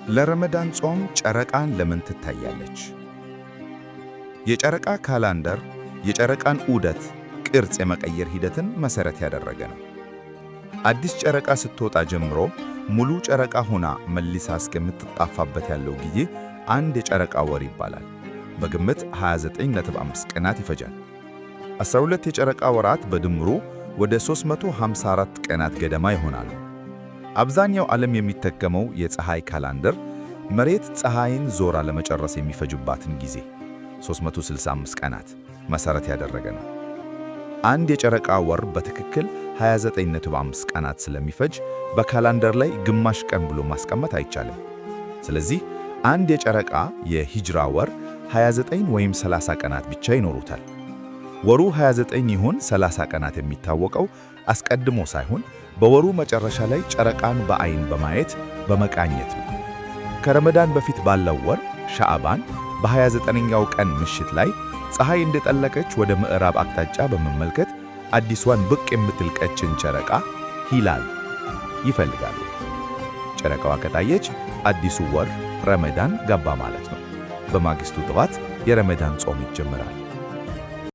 ለረመዳን ጾም ጨረቃን ለምን ትታያለች? የጨረቃ calendar የጨረቃን ዑደት ቅርጽ የመቀየር ሂደትን መሠረት ያደረገ ነው። አዲስ ጨረቃ ስትወጣ ጀምሮ ሙሉ ጨረቃ ሆና መልሳ እስከምትጠፋበት ያለው ጊዜ አንድ የጨረቃ ወር ይባላል። በግምት 29.5 ቀናት ይፈጃል። 12 የጨረቃ ወራት በድምሩ ወደ 354 ቀናት ገደማ ይሆናሉ። አብዛኛው ዓለም የሚጠቀመው የፀሐይ calendar መሬት ፀሐይን ዞራ ለመጨረስ የሚፈጅባትን ጊዜ 365 ቀናት መሠረት ያደረገ ነው። አንድ የጨረቃ ወር በትክክል 29.5 ቀናት ስለሚፈጅ በ calendar ላይ ግማሽ ቀን ብሎ ማስቀመጥ አይቻልም። ስለዚህ አንድ የጨረቃ የሂጅራ ወር 29 ወይም 30 ቀናት ብቻ ይኖሩታል። ወሩ 29 ይሁን 30 ቀናት የሚታወቀው አስቀድሞ ሳይሆን በወሩ መጨረሻ ላይ ጨረቃን በአይን በማየት በመቃኘት ነው። ከረመዳን በፊት ባለው ወር ሻዕባን በ29ኛው ቀን ምሽት ላይ ፀሐይ እንደጠለቀች ወደ ምዕራብ አቅጣጫ በመመልከት አዲሷን ብቅ የምትል ቀጭን ጨረቃ ሂላል ይፈልጋሉ። ጨረቃዋ ከታየች አዲሱ ወር ረመዳን ገባ ማለት ነው። በማግስቱ ጠዋት የረመዳን ጾም ይጀምራል።